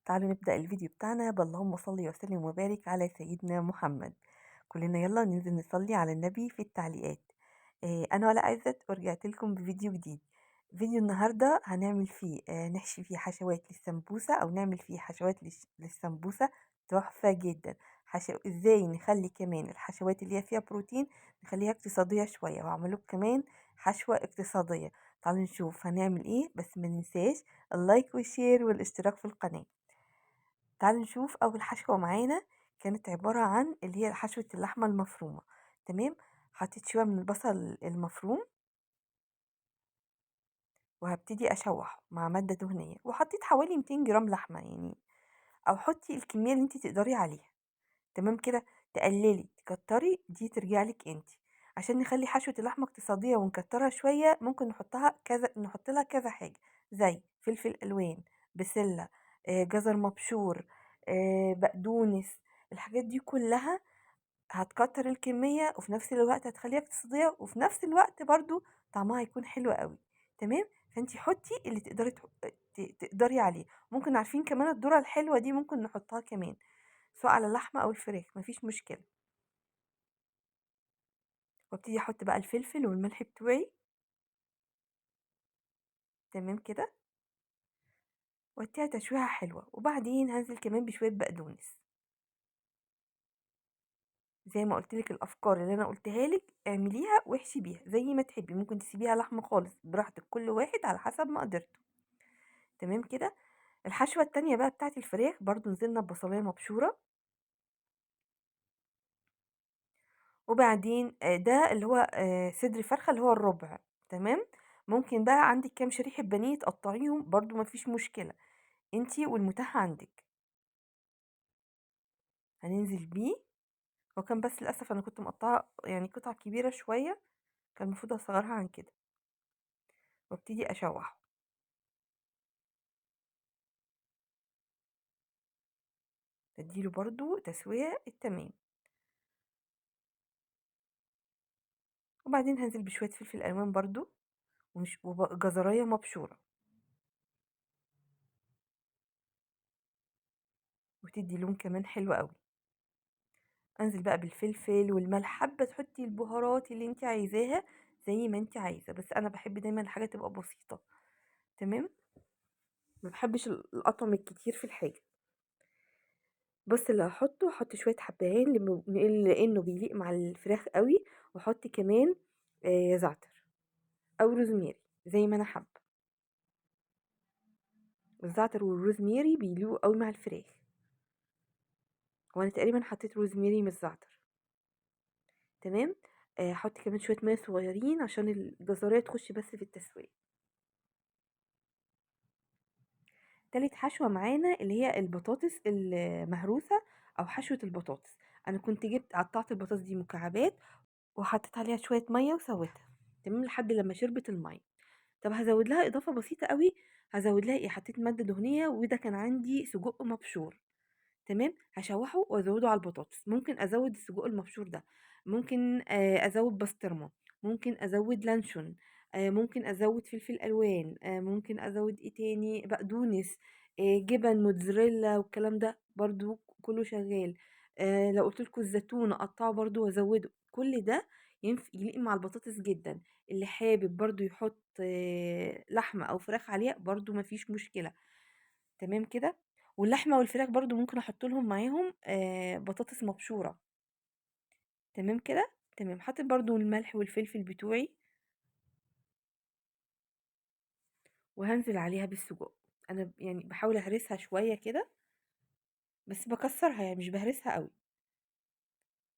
تعالوا نبدأ الفيديو بتاعنا باللهم صل وسلم وبارك على سيدنا محمد. كلنا يلا ننزل نصلي على النبي في التعليقات. أنا ولاء عزت ورجعت لكم بفيديو جديد. فيديو النهاردة هنعمل فيه نحشي فيه حشوات للسمبوسة، أو نعمل فيه حشوات للسمبوسة تحفة جدا. ازاي نخلي كمان الحشوات اللي هي فيها بروتين نخليها اقتصادية شوية، وهعمل لكم كمان حشوة اقتصادية. تعالوا نشوف هنعمل ايه، بس ما ننساش ال like وال share والاشتراك في القناة. تعالوا نشوف اول حشوة معانا كانت عبارة عن اللي هي حشوة اللحمة المفرومة. تمام، حطيت شوية من البصل المفروم وهبتدي اشوحه مع مادة دهنية، وحطيت حوالي 200 جرام لحمة يعني، او حطي الكمية اللي انتي تقدري عليها. تمام كده، تقللي تكتري دي ترجع لك انتي. عشان نخلي حشوة اللحمة اقتصادية ونكترها شوية ممكن نحط لها كذا حاجة، زي فلفل الوان، بسلة، جزر مبشور، بقدونس. الحاجات دي كلها هتكتر الكمية وفي نفس الوقت هتخليها اقتصادية، وفي نفس الوقت برضو طعمها هيكون حلو قوي. تمام، فانتي حطي اللي تقدري عليه. ممكن عارفين كمان الذرة الحلوة دي ممكن نحطها كمان سواء على اللحمة او الفراخ، مفيش مشكلة. وابتدي احط بقى الفلفل والملح بتوعي. تمام كده، واديها تشويحة حلوة. وبعدين هنزل كمان بشوية بقدونس. زي ما قلت لك الافكار اللي انا قلتها لك اعمليها واحشي بيها زي ما تحبي، ممكن تسيبيها لحمة خالص براحتك، كل واحد على حسب مقدرته. تمام كده. الحشوة التانية بقى بتاعت الفراخ برضو نزلنا ببصلاية مبشورة، وبعدين ده اللي هو صدر فرخة اللي هو الربع. تمام، ممكن بقى عندك كام شريحة بانيه تقطعيهم برضو مفيش مشكلة، انتي والمتاح عندك. هننزل بيه. هو كان بس للأسف أنا كنت مقطعة قطع كبيرة شوية، كان المفروض أصغرها عن كده. وابتدي أشوحه. اديله برضو تسوية التمام. وبعدين هنزل بشوية فلفل ألوان برضو، وجزراية مبشورة، وتدي لون كمان حلو قوي. انزل بقى بالفلفل والملح، حابة تحطي البهارات اللي انت عايزاها زي ما انت عايزة، بس انا بحب دايما الحاجة تبقى بسيطة. تمام، ما بحبش القطم الكتير في الحاجة. بس اللي هحطه، هحط شوية حبهان لانه بيليق مع الفراخ قوي، واحط كمان زعتر او روزميري زي ما انا حابة. الزعتر والروزميري بيليقوا قوي مع الفراخ، وانا تقريبا حطيت روزميري مش زعتر. تمام، هحط كمان شوية مية صغيرين عشان الجزريه تخش بس في التسوية. تالت حشوه معانا اللي هي البطاطس المهروسه او حشوه البطاطس. انا كنت قطعت البطاطس دي مكعبات وحطيت عليها شوية مية وسويتها. تمام، لحد لما شربت المية. طب هزود لها اضافه بسيطة قوي، هزود لها ايه؟ حطيت مادة دهنية، وده كان عندي سجق مبشور. تمام، هشوحه وازوده على البطاطس. ممكن ازود السجق المبشور ده، ممكن ازود بسطرمه، ممكن ازود لانشون، ممكن ازود فلفل الوان، ممكن ازود ايه تاني، بقدونس، جبن موتزاريلا والكلام ده برضو كله شغال. لو قلت لكم الزيتون اقطعه برضو وازوده، كل ده يليق مع البطاطس جدا. اللي حابب برضو يحط لحمه او فراخ عليها برضو مفيش مشكلة. تمام كده. واللحمة والفراخ برضو ممكن احط لهم معاهم بطاطس مبشوره. تمام كده. تمام، حاطط برضو الملح والفلفل بتوعي، وهنزل عليها بالسجق. انا بحاول اهرسها شوية كده، بس بكسرها مش بهرسها قوي.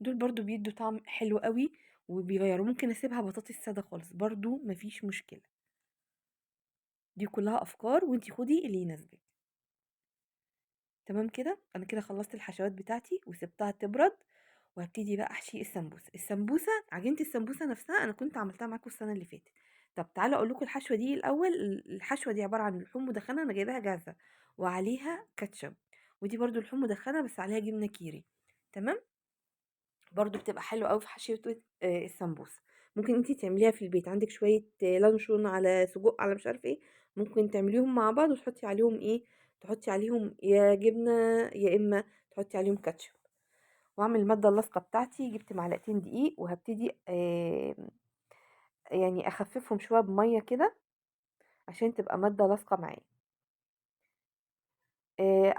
دول برضو بيدوا طعم حلو قوي وبيغيروا. ممكن اسيبها بطاطس ساده خالص برضو مفيش مشكلة. دي كلها افكار وانتي خدي اللي يناسبك. تمام كده، انا كده خلصت الحشوات بتاعتي وسبتها تبرد، وهبتدي بقى احشي السمبوسه. عجينه السمبوسه نفسها انا كنت عملتها معاكم السنة اللي فاتت. طب تعالوا اقول لكم الحشوه دي الاول. الحشوه دي عبارة عن لحوم مدخنه انا جايباها جاهزة وعليها كاتشب، ودي برضو لحوم مدخنه بس عليها جبنه كيري. تمام، برضو بتبقى حلوة قوي في حشوه السمبوسه. ممكن انتي تعمليها في البيت، عندك شوية لانشون على سجق على مش عارف ايه، ممكن تعمليهم مع بعض وتحطي عليهم ايه، تحطي عليهم يا جبنة يا إما تحطي عليهم كاتشب. وأعمل المادة اللاصقة بتاعتي، جبت معلقتين دقيق وهبتدي يعني أخففهم شوية بمية كده عشان تبقى مادة لاصقة معايا.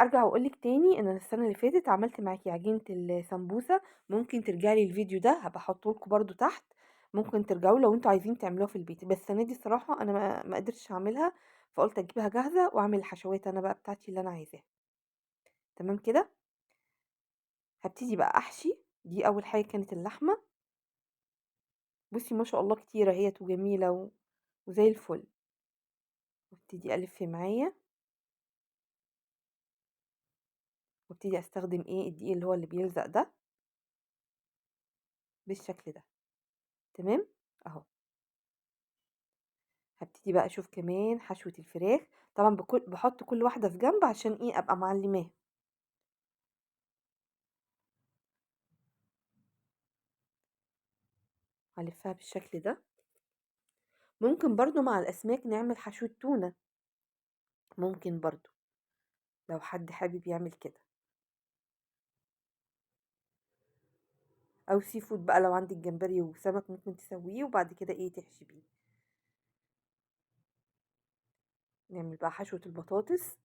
أرجع وأقول لِك تاني إن أنا السنة اللي فاتت عملت معاكِ عجينة السمبوسة، ممكن ترجعي للفيديو ده هابقى أحطه لكم برضه تحت، ممكن ترجعوا له لو أنتم عايزين تعملوها في البيت، بس السنة دي الصراحة أنا ما قدرتش أعملها، فقُلت أجيبها جاهزة وأعمل الحشوات أنا بقى بتاعتي اللي أنا عايزاها. تمام كده؟ هابتدي بقى أحشي، دي أول حاجة كانت اللحمة. بُصّي ما شاء الله كتيرة أهيّة وجميلة وزي الفل. وابتدي ألِف معايا. وابتدي أستخدم إيه، الدقيق اللي هو اللي بيلزق ده. بالشكل ده. تمام؟ أهو. هابتدي بقى أشوف كمان حشوة الفراخ، طبعًا باحط كل واحدة في جنب عشان إيه، أبقى معلماها. هالفها بالشكل ده. ممكن برضه مع الأسماك نعمل حشوة تونة. ممكن برضه، لو حد حابب يعمل كده. أو sea food بقى لو عندِك جمبري وسمك ممكن تسويه وبعد كده إيه تحشي بيه. نعمل بقى حشوة البطاطس.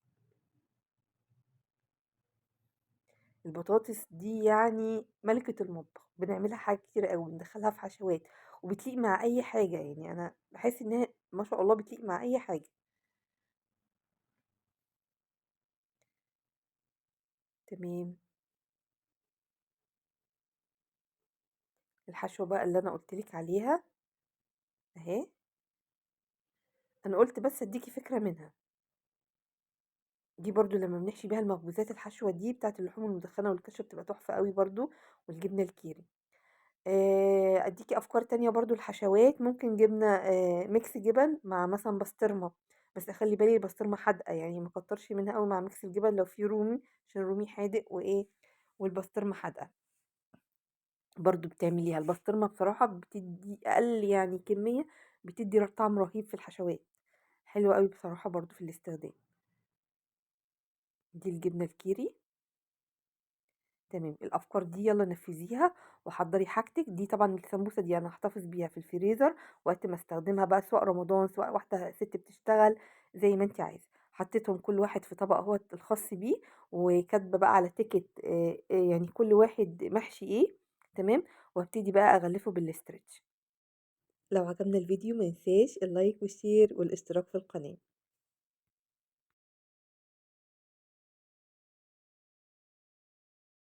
البطاطس دي يعني ملكة المطبخ، بنعملها حاجات كتيرة أوي، بندخلها في حشوات وبتليق مع أي حاجة، يعني أنا باحس إنها ما شاء الله بتليق مع أي حاجة. تمام. الحشوة بقى اللي أنا قُلت لِك عليها أهي. أنا قُلت بس أديكِ فكرة منها. دي برضه لمّا بنحشي بيها المخبوزات الحشوة دي بتاعة اللحوم المدخنة والكاتشب بتبقى تحفة أوي برضه، والجبنة الكيري. أديكِ أفكار تانية برضه للحشوات، ممكن جبنة mix جبن مع مثلًا بسطرمة، بس أخلّي بالي البسطرمة حادقة، يعني ما أكترش منها أوي مع mix الجبن لو في رومي، عشان الرومي حادق وإيه، والبسطرمة حادقة. برضه بتعمليها، البسطرمة بصراحة بتدّي أقل يعني كمية بتدّي طعم رهيب في الحشوات، حلوة أوي بصراحة برضه في الاستخدام. دي الجبنة الكيري. تمام، الأفكار دي يالّا نفذيها وحضّري حاجتِك، دي طبعًا السمبوسة دي أنا هاحتفظ بيها في الفريزر وقت ما استخدمها بقى سواء رمضان سواء واحدة ست بتشتغل زي ما أنتِ عايزة. حطيتهم كل واحد في طبق أهوّة الخاص بيه، وكاتبة بقى على ticket يعني كل واحد محشي إيه، تمام، وهابتدي بقى أغلفه بالstretch. لو عجبنا الفيديو ما ننساش ال like وال share والاشتراك في القناة.